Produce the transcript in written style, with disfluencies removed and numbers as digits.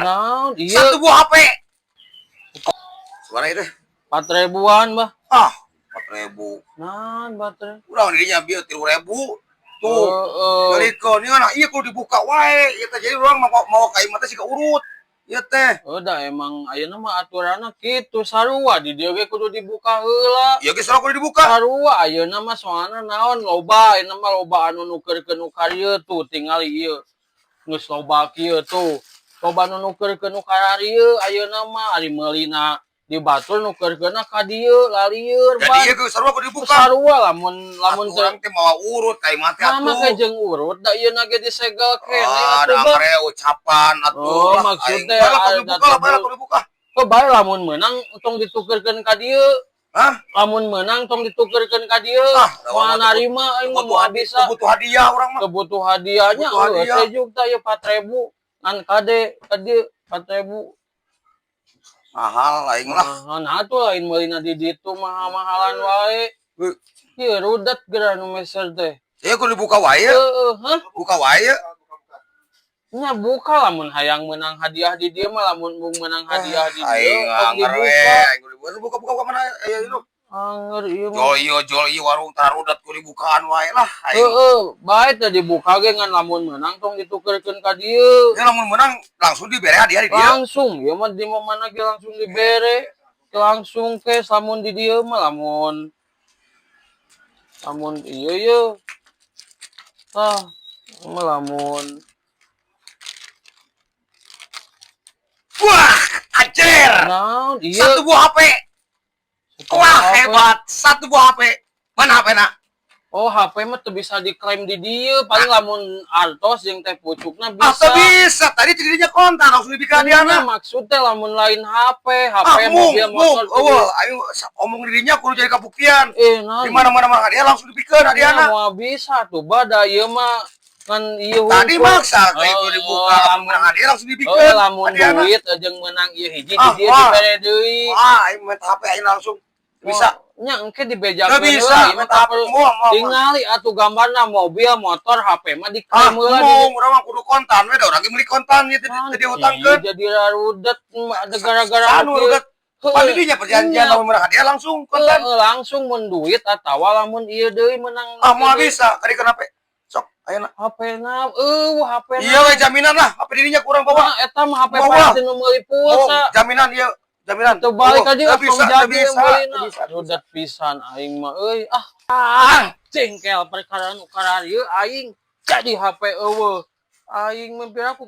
Naon ieu? Satu buah HP. Suara itu. 4 ribuan, Bah. Ah, 4 ribu. Naon baterai? Urang dirinya bieu 3 ribu. Tuh. Heeh. Balikan ini kan iya kudu dibuka wae. Ieu teh jadi urang mau mau ka imah teh siga urut. Ieu teh. Udah emang ayeuna mah aturanna kitu, sarua di dieu ge kudu dibuka heula. Ieu ge sarua kudu dibuka. Sarua ayeuna mah, soalna naon, loba ayeuna mah, loba anu nukerkeun nu karieu tuh, tingali ieu. Geus loba kieu tuh. Loba nu nukerkeun nu kararieu ayeuna mah, ari meulina di batur nukerkeunna ka dieu lalieur. Jadi ieu ge sarua kudu dibuka. Sarua lamun lamun Atuh urang teh mawa urut ka imah teh Mama atuh. ke jeung urut da ieu na ge disegel keneh Ah, atuh, ada Bah. angre ucapan atuh. Oh, Lah, maksudnya aing. Bae lah kudu ada dibuka lah, bae lah kudu dibuka. Oh, bae lamun menang tong ditukerkeun ka dieu. Hah? Lamun menang tong ditukerkeun ka dieu. Ah, Moal narima aing mah, moal bisa. Kebutuh hadiah urang mah. Kebutuh hadiahnya. Kebutuh Heuh, hadiah. sejuk tah ieu 4000. Ngan kade ka dieu 4000. Mahal aing lah. Nah, nah atuh lain meulina di ditu mahal-mahalan wae. Heuh. Ieu rudet geura nu meser teh. Ieu kudu dibuka wae. Heeh, hah? Buka wae. Nya buka lamun hayang menang hadiah di dieu mah, lamun mung menang hadiah di dieu Aing tong anger we, dibuka. Aing kudu dibuka, buka buka buka mana aya itu. Anger ieu mah. Jol ieu, jol ieu warung tarudat kudu dibukaan wae lah aing. Heeh, bae teh dibuka ge, ngan lamun menang tong ditukerkeun ka dieu. Ya lamun menang langsung dibere hadiah di dieu. Langsung, ieu mah di mana ge langsung dibere. Langsung ke lamun di dieu mah, lamun lamun ieu ieu. Ah, mah lamun Wah, anjir. Naon ieu? Satu buah HP. Wah, HP. Hebat. Satu buah HP. Mana HP na? Oh, HP mah teu bisa diklaim di dieu, paling lamun artos jeung teh pucukna Ah, bisa. teu bisa. Tadi tidinya kontan langsung dibikeun Nya hadiahna. Maksudnya lamun lain HP, HP Ah, mung, mobil mung. motor. Oh, ayo omong dirinya kudu jadi kabuktian. Eh, naon? Di mana-mana mana hadiah langsung dibikeun hadiahna. Moal bisa tuh, bada ieu mah ngan ieu Tadi hungkul. maksa kayak Oh, kudu dibuka, lamun lamun menang hadiah langsung Oh, dibikeun lamun hadiahna. duit jeung menang ieu hiji di Ah, dieu wah. dibere deui. Wah, aing minta HP aing langsung. Bisa. Nya engke dibejakeun Teu bisa, heula, ieu mah minta HP perlu. moal, moal, moal. Tingali atuh gambarna mobil, motor, HP mah Ah, diklaim heula di mung, urang mah kudu kontan we da urang ge meuli kontan ieu teh Kan, teh dihutangkeun. iya, jadi rarudet ada gara-gara Anu kieu. rudet. Heuh. Pan dinya perjanjian Nya. lamun menang hadiah langsung kontan. Heeh, langsung mun duit atawa lamun ieu deui menang. Ah, moal bisa, kadi kenapa? Sok, ayeuna. HP na, eueuh HP na. Iya we jaminan lah, HP dirinya kurang bawa. Mah eta mah HP Bawa. pasti nu meuli Oh, pulsa. jaminan ieu, jaminan. Teu balik Oh, ka dieu teu bisa, tong teu jadi bisa, meulina. teu bisa. Rudet pisan aing mah euy. Ah, ah, jengkel perkara nu kararieu aing jadi HP eueuh. Aing mah aku.